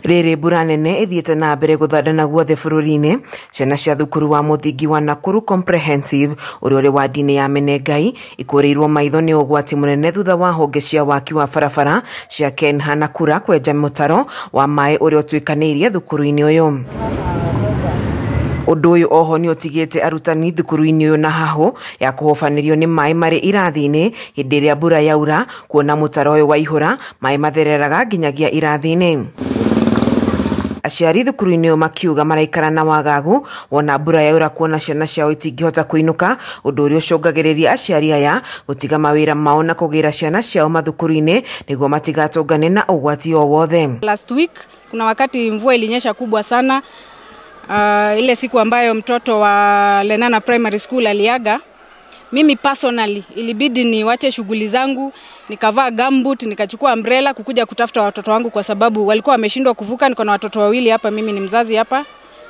Rĩrĩ mbura nene ĩthiĩte na mbere gũthandana guothe bũrũri-inĩ, ciana cia thukuru wa mũthingi wa Nakuru Comprehensive ũrĩa ũrĩ wadi-inĩ ya Menengai ikũrĩirwo maitho nĩ ũgwati mũnene thutha wa honge cia waki wa barabara cia Kenha na Kura kwenja mũtaro wa maĩ ũrĩa ũtuĩkanĩirie thukuru-inĩ ũyũ. Ũndũ ũyũ oho nĩ ũtigĩte arutani thukuru-inĩ ũyũ na hahũ ya kũhobanĩrio nĩ maĩ marĩ irathi-inĩ hĩndĩ ĩrĩa mbura yaura, kuona mũtaro ũyũ waihũra maĩ mathereraga nginyagia irathi-inĩ. Aciari thukuru-inĩ ũyũ makiuga maraikara na wagagu wona mbura yaura kuona ciana ciao itingĩhota kũinũka, ũndũ ũrĩa ũcũngagĩrĩria aciari aya gũtiga mawĩra mao na kũgĩra ciana ciao mathukuru-inĩ nĩguo matigatũngane na ũgwati o wothe. Last week kuna wakati mvua ilinyesha kubwa sana. Ile siku ambayo mtoto wa Lenana Primary School aliaga, mimi personally ilibidi niwache shughuli zangu, nikavaa gumboot, nikachukua umbrella kukuja kutafuta watoto wangu kwa sababu walikuwa wameshindwa kuvuka. Niko na watoto wawili hapa, mimi ni mzazi hapa.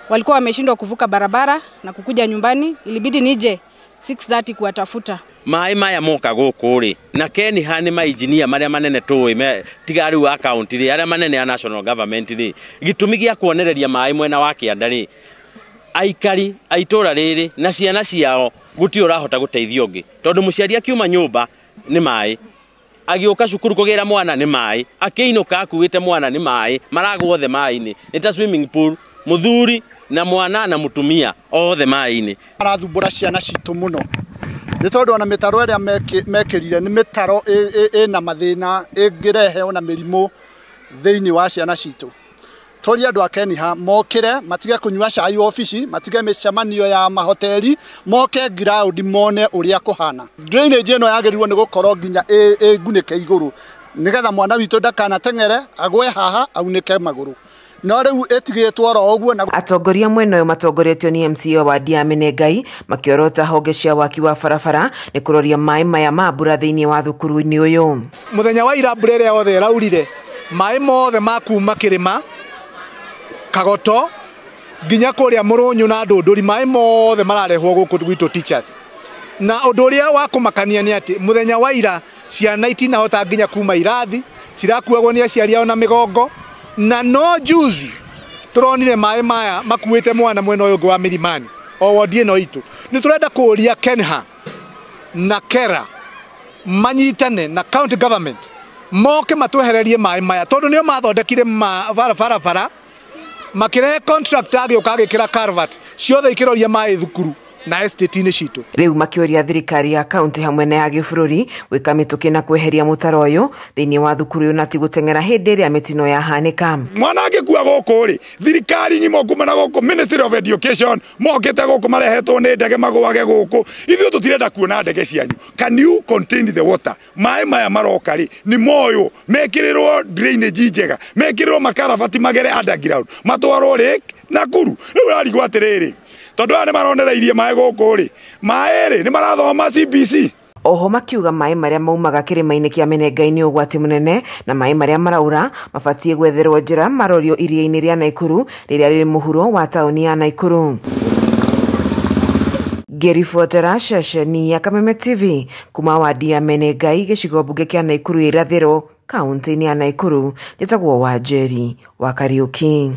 Walikuwa wameshindwa kuvuka barabara na kukuja nyumbani, ilibidi nije 6:30 kuwatafuta. Maĩ maya moka gũkũ rĩ, na Kenha nĩ mainjinia marĩa manene tũĩ tiga rĩu a county rĩ, arĩa manene a national government rĩ, gĩtũmi gĩa kuonereria maĩ mwena wa kĩanda rĩ, aikari a itũra rĩrĩ na ciana ciao gũtirĩ ũrahota gũteithia ũngĩ, tondũ mũciari akiuma nyũmba nĩ maĩ, agĩũka cukuru kũgĩra mwana nĩ maĩ, akĩinũka akuĩte mwana nĩ maĩ, maragwo othe maĩ-inĩ, nĩ ta swimming pool, mũthuri na mwana na mũtumia othe maĩ-inĩ. Arathumbũra ciana citũ mũno nĩ tondũ ona mĩtaro ĩrĩa mekĩrire nĩ mĩtaro ĩna mathĩna ĩngĩrehe ona mĩrimũ thĩinĩ wa ciana citũ. Tũrie andũ a Kenha mokĩre, matige kũnyua cai obici, matige mĩcemanio ya mahoteli, moke ground mone ũrĩa kũhana. Drainage ĩno yagĩrĩirwo nĩ gũkorwo nginya ĩngunĩke igũrũ nĩgetha mwana witũ ndakanateng'ere agwe haha aunĩke magũrũ. No rĩu ĩtigĩtwo oro ũguo. Na atongoria mwena ũyũ matongoretio nĩ MCA wa wadi ya Menengai makĩorota honge cia waki wa barabara nĩ kũroria maĩ maya ma mbura thĩinĩ wa thukuru-inĩ ũyũ. Mũthenya wa ira mbura ĩrĩa yothe ĩraurire, maĩ mothe ma kuma kĩrĩma Kagoto nginya kũrĩa Mũrũnyũ na Ndũndũri, maĩ mothe mararehwo gũkũ gwitũ teachers. Na ũndũ ũrĩa wa kũmakania nĩ atĩ mũthenya wa ira ciana itinahota nginya kuma irathi, cirakuagwo nĩ aciari ao na mĩgongo. Na no juzi turonire maĩ maya makuĩte mwana mwena ũyũ ũngĩ wa Milimani o wodi ĩno itũ. Nĩ tũrenda kũũria Kenha na Kera manyitane na county government moke matwehererie maĩ maya, tondũ nĩo mathondekire barabara makĩrehe contractor agĩũka agĩkĩra culvert ciothe ikĩroria maĩ thukuru na estate-inĩ citũ. Rĩu makĩũria thirikari ya kaunti hamwe na ya gĩbũrũri gwĩka mĩtũkĩ na kweheria mũtaro ũyũ thĩinĩ wa thukuru ũyũ na ti gũteng'era hĩndĩ ĩrĩa mĩtino yahanĩka. Mwana angĩkua gũkũ rĩ, thirikari ng'ima kuma na gũkũ Ministry of Education mokĩte gũkũ marehetwo nĩ ndege magũage gũkũ. Ithuĩ tũtirenda kuona ndege cianyu. Can you contain the water? Maĩ maya maroka rĩ nĩ moywo, mekĩrĩrwo drainage njega, mekĩrĩrwo makarabati magere underground, matwarwo Lake Nakuru. Rĩu ũrarigwo atĩrĩrĩ, tondũ aya nĩ maronereirie maĩ gũkũ rĩ, maĩ rĩ nĩ marathoma CBC. Oho makiuga maĩ marĩa maumaga kĩrĩma-inĩ kĩa Menengai nĩ ũgwati mũnene na maĩ marĩa maraura mabatiĩ gwetherwo njĩra marorio iria-inĩ rĩa Naikuru rĩrĩa rĩrĩ mũhuro wa taũni ya Naikuru. Ngĩribotera ceceni ya Kameme TV kuma wadi ya Menengai gĩcigo mbunge kĩa Naikuru irathĩro kaunti-inĩ ya Naikuru, njĩtagwo Wanjeri wa Kariũki.